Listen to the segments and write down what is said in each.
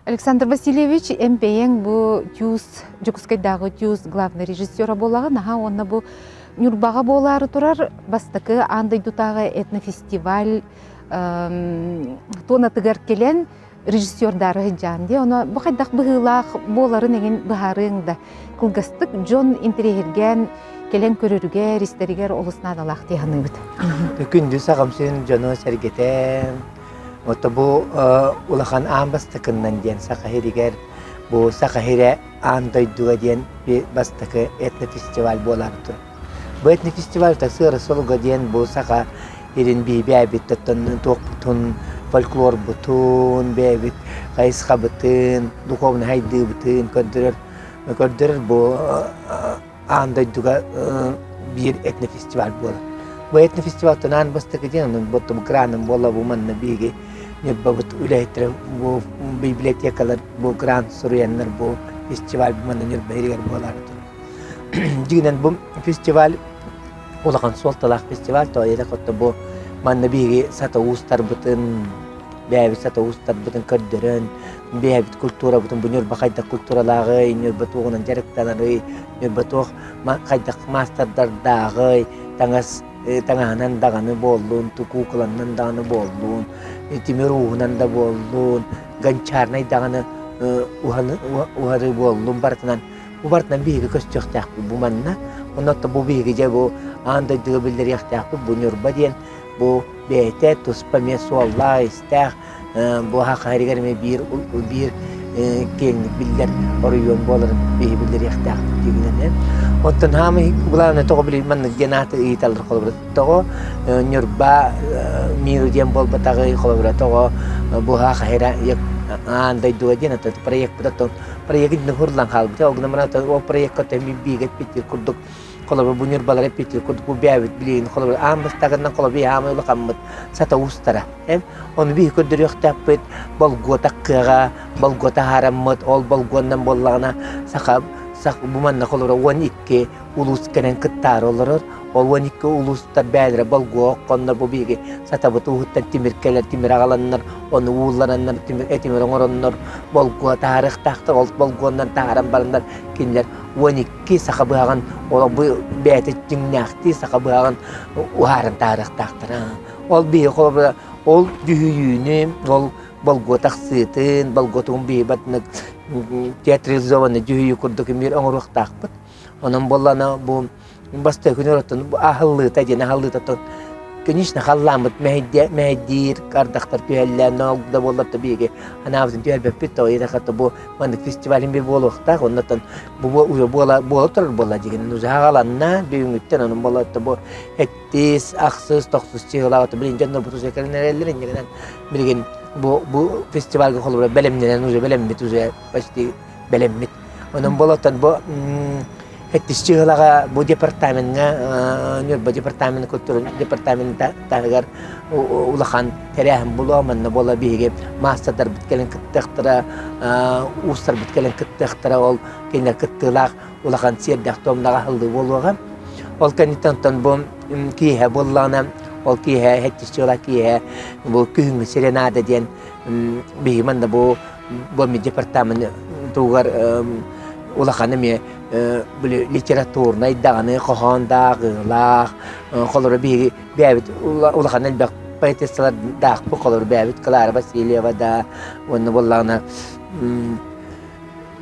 Александр Васильевич, эн бэйэҥ бу ТЮЗ, Дьокуускайдааҕы ТЮЗ главный режиссера буолаҕын, аһа уонна бу Ньурбаҕа буолаары турар бастакы аан дойдутааҕы этнофестиваль туонатыгар кэлэн режиссердаары сылдьаан дии. Ону бу хайдах быһыылаах буоларын эҥин быһаарыаҥ да. Кылгастык дьон интэриэһиргээн кэлэн көрөрүгэр, истэригэр олус наадалаах дии саныыбыт. Күндү саҕам сирин дьоно сэргэтэ Ото бу улахан аан бастакыннан диэн Саха сиригэр бу Саха сирэ аан дойдуга диэн бастакы этнофестиваль буолар турар. Бу этнофестиваль сыара солуга диэн бу саха ирин биибээбит оттон туохпутун, фольклорбутун, бэйэбит хайысхабытын, духовнай хайдыыбытын көрдөрөр көрдөрөр бу аан дойдуга биир этнофестиваль буолар. Бу этнофестивальтан аан бастакы диэн онон бу граным буола бу манна биһиги Ньурбабыт үлэһиттэрэ бу библиотекалар бу грант суруйаннар бу фестиваль бу манна Ньурба иһигэр буолаары турар. Дьиҥинэн бу фестиваль улахан суолталаах фестиваль тоҕо диэтэххэ бу манна биһиги сата уустарбытын бэйэбит сата уустарбытын көрдөрөн бэйэбит культурабытын бу Ньурба хайдах культуралааҕый, Ньурба туоҕунан дьарыктанарый, Ньурба туох хайдах маастардардааҕый, таҥас таҥаһынан даҕаны буоллун, куукуланнан даҕаны буоллун, тимир ууһунан да буоллун, гончарнай даҕаны уһаныы буоллун барытынан бу барытынан биһиги көстүөхтээхпит бу манна. Онно бу биһиги дьэ бу аан дойдуга биллэриэхтээхпит бу Ньурба диэн бу бэйэтэ туспа эмиэ суоллаах-иистээх бу Саха сиригэр эмиэ биир биир киэҥник биллэр оройуон буоларын биһи биллэриэхтээхпит диигинэн. Оттон хаамый главное тоҕо били маннык диэн ааты ыйыталлар холобура тоҕо Ньурба миру диэн буолбатаҕый холобура тоҕо бу Саха сирэ аан дойдуга диэн проекпыт оттон проект хурлан хаалбыта ол гынан баран ол проекка биигэ эппиттиир курдук холобур бу ньурбалар эппиттиир курдук бу бэйэбит билигин холобур аан бастакынан холобур аамай улахаммыт сата уустара ону биһи көрдөрүөхтээхпит болгуота кыаҕа болгуота аһаараммыт ол болгуоннан буоллаҕына саха бу манна холобура 12 улуус кэлэн кыттаары олорор ол 12 улуустар бээлэрэ болгуо окконнор бу биһиги сатабыт ууһуттан тимир кэлэр тимир аҕаланнар ону ууллараннар тимир тимир оҥороннор болгуо таһаарыахтаахтар ол болгуоннан таһааран бараннар кинилэр 12 саха быһаҕын ол бу бэйэтэ дьиҥнээхтии саха быһаҕын уһааран таһаарыахтаахтар ол биһи холобура ол дьүһүйүүнү ол болгуо тахсыытын болгуотун биһи батнык театрализованный дьүһүйүү курдук эмиэ оҥоруохтаахпыт онон буоллаҕына бу бастакы күн оттон аһыллыыта диэн аһыллыыта конечно халлааммыт мэһэйдиир ардахтар түһэллэр но да буоллар да биһиги анаабытын түһэрбэппит то итэхэ бу маннык фестиваль бир буолуохтаах оннотон бу уже буола буола турар буолла дигин уже хагаланна бүгүҥҥүттэн онон буола бу сэттис ахсыс тохсус чыһылаах билин дьоннорбут уже кэлэн эрэллэр иннигинэн билигин бу бу фестивальга холобура бэлэмнэнэн уже бэлэммит уже почти бэлэммит онон болотон бу сэттис чыһылаҕа бу департамеҥҥа Ньурба департаменын культурын департаменын таһыгар улахан тэрээһин буолуо манна буола биһиги маастардарбыт кэлэн кыттыахтара уустарбыт кэлэн кыттыахтара ол кинилэр кыттыылаах улахан сиэрдээх туомнаах аһыллыы буолуоҕа. Ол кэнниттэн оттон бу киэһэ буоллаҕына, ол киэһэ сэттис чыла киэһэ бу күһүҥҥү серенада диэн биһиги манна бу бу департамент тугар улахан эмиэ били литературнай даҕаны хоһоон дааҕыылаах холоро биһиги бэйэбит улахан элбэх поэтессалар даахпыт холоро бэйэбит Клара Васильева да уонна буоллаҕына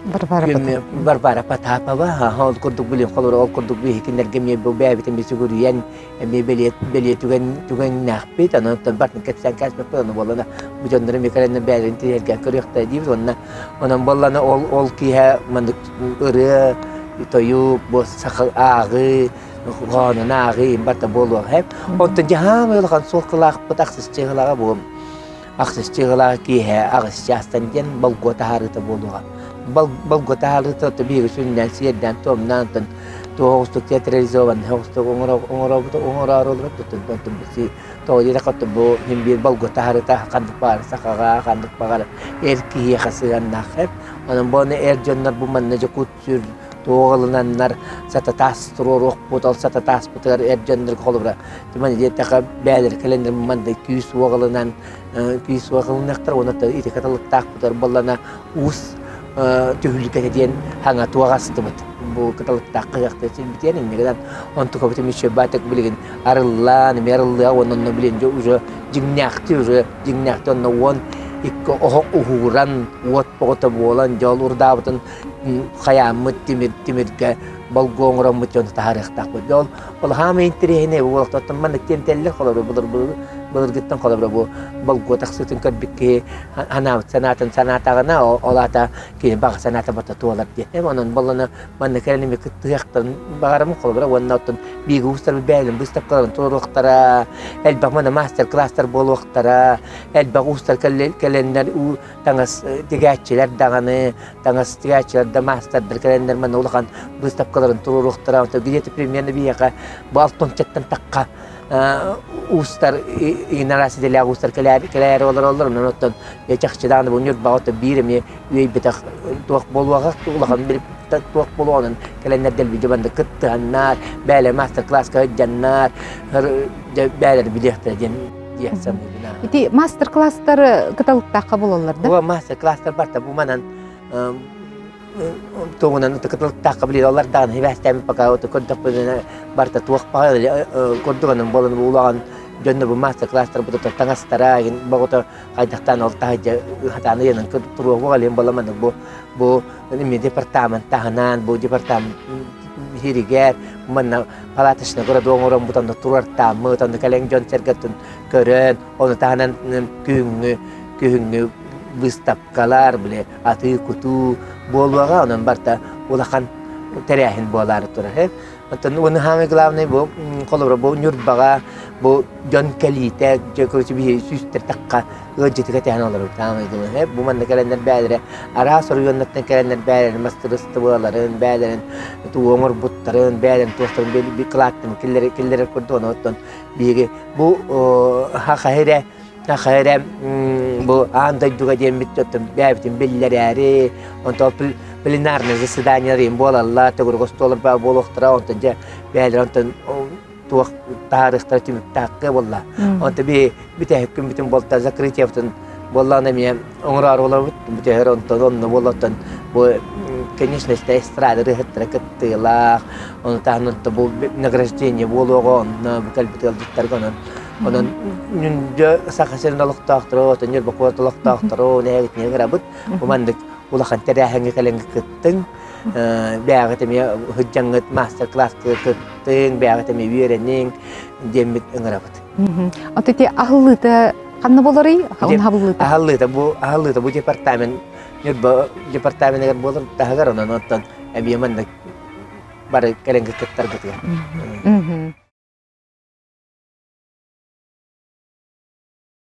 Варвара Потапова. Варвара Потапова, аха, ол курдук билин холобура ол курдук биһикиннэргэ эмиэ бу бэйэбитин би сүгүрүйэн эмиэ бэлиэ бэлиэ түгэн түгэннээхпит онон бартын кэпсээн кээспэппит ону буоллана бу дьоннору эмиэ кэлэннэр бэйэлэрин тириэргээн көрүөхтэрэ диибит уонна онон буоллана ол ол киэһэ маннык ырыа тойук бу саха ааҕыы хоһоонун ааҕыы барыта буолуох һэп оттон дьаһаам улахан суолталаахпыт ахсыс чыһылаҕа бу Ахсыс чыһылаах киэһэ аҕыс чаастан диэн болгуо таһаарыыта буолуоҕа. Болгуо таһаарыыта ото биһиги сүннээн сиэрдээн-туомнаан онтон туох оҕустук театрализованный оҕустук оҥоробут оҥороору олорор онтон тоҕо диэтэххэ бу син биир болгуо таһаарыыта ханнык баҕар сахаҕа ханнык баҕар эр киһиэхэ сыһыаннаах онон бу аны эр дьоннор бу манна дьокуут сүр туох ылынаннар сататаас туруоруохпут, ол сататааспытыгар эр дьоннорго холобура тиман диэтэхэ бээлэр кэлэннэр манда күүс уох ылынан күүс уох ылыныахтар уонна ити кыталыктаахпытыгар буоллана уус түһүлгэтэ диэн хаҥа туох астыбыт бу кыталыктаах кыһыахтыы сирбитиэн иннигинэн онтукабыт эмиэ баатык билигин арыллаан эмиэ арыллыа уонна онно билин уже дьиҥнээхти уже дьиҥнээхти онно 12 оһох уһууран уот боҕото буолан дьол урдаабытын хайааммыт тимир тимиргэ болгуо оҥороммут дьону таһаарыахтаахпыт дьол ол хаамай интэриэһинэй буолуохтан маннык тиэмтэллэр холобура былыр былыргыттан холобура бу болгуо тахсыытын көрбүт киһи санаабыт санаатын санаатаҕына ол аата кини баҕа санаата барыта туолар диэн онон боллоно манна кэлэн эмиэ кыттыһыахтарын баҕарабын холобура уонна оттон биһиги уустарбыт бэйэлэрин быыстапкаларын туруоруохтара элбэх манна мастер-класстар буолуохтара элбэх уустар кэлэннэр таҥас тигээччилэр даҕаны таҥас тигээччилэр да маастардар кэлэннэр манна улахан быыстапкаларын туруоруохтара где-то примерно биһиэхэ бу алтончаттан тахха уустар инарас идэлээх уустар кэлээри олороллор онон оттон чахчы даҕаны бу Ньурбаҕа оттон биир эмиэ үөйбэтэх туох буолуоҕа улахан туох буолуоҕунан кэлэннэр дэлби дьыбанды кыттыһаннар бээлэр мастер-класска сылдьаннар бээлэр билиэхтэрэ диэн диэх саныыбын Ити мастер-класстар кыталыктаахха буолаллар да? Бу мастер-класстар барта бу манан тугунан кытылыктаахха билиир олар даҕаны хибээстээммит пока көрдөхпүнэ барыта туох баҕа курдуганын буолан улахан дьонно бу мастер-класстар бу таҥастара боҕото хайдахтаан ол таһырдьа хатаан ыйанан туруоҕу алиэн буола бу бу эми департамент таһынан бу департамент иһиригэр манна палаточный городок оҥороммут онно туруортааммыт онно кэлэн дьон сэргэтин көрөн ону таһынан күһүҥҥү күһүҥҥү выставкалар били атыы-кутуу буолуоҕа, онон барыта улахан тэрээһин буолаары турар. Оттон уонна самый главный бу холобура бу Ньурбаҕа бу дьон кэлиитэ дьэ короче биһи сүүстэр тахха ыалдьыты кэтэһэн олоробут самый главный бу манна кэлэннэр бээлэрэ араас оройуоннартан кэлэннэр бээлэрин мастырыстыбаларын бээлэрин тугу оҥорбуттарын бээлэрин туохтарын кылааттарын киллэрэр курдук оттон биһиги бу хахаһирэ Саха эрэ бу аан дойдуга диэммит оттон бэйэбитин биллэрээри, онтон пленарное заседаниелар буолаллар, төгүрүк остуолар буолуохтара, онтон дьэ бэйэлэрэ онтон туох таһаарыахтара түмүктаахха буолла. Онтон би бүтэһик күммүтүн буолта закрытиебытын буоллаҕына эмиэ оҥороору олоробут бүтэһэр онтон онно буоллаттан бу конечно эстрада ырыаһыттара кыттыылаах, ону таһынан бу награждение буолуоҕа онно бу кэлбит ыалдьыттарга онон Онон дьэ Саха сирин олохтоохторо, отон Ньурба куорат олохтоохторо нэһилиэгитинэ ыҥырабыт. Бу маннык улахан тэрээһиҥҥэ кэлэн кыттыҥ. Бэйэҕит эмиэ сылдьаҥҥыт мастер-класска кыттыҥ, бэйэҕит эмиэ үөрэниҥ диэммит ыҥырабыт. Ото ити аһыллыыта ханна буоларый? Аһыллыыта. Аһыллыыта бу аһыллыыта бу департамент Ньурба департаменыгар буолар таһыгар онон оттон эмиэ маннык бары кэлэн кыттаргытыгар.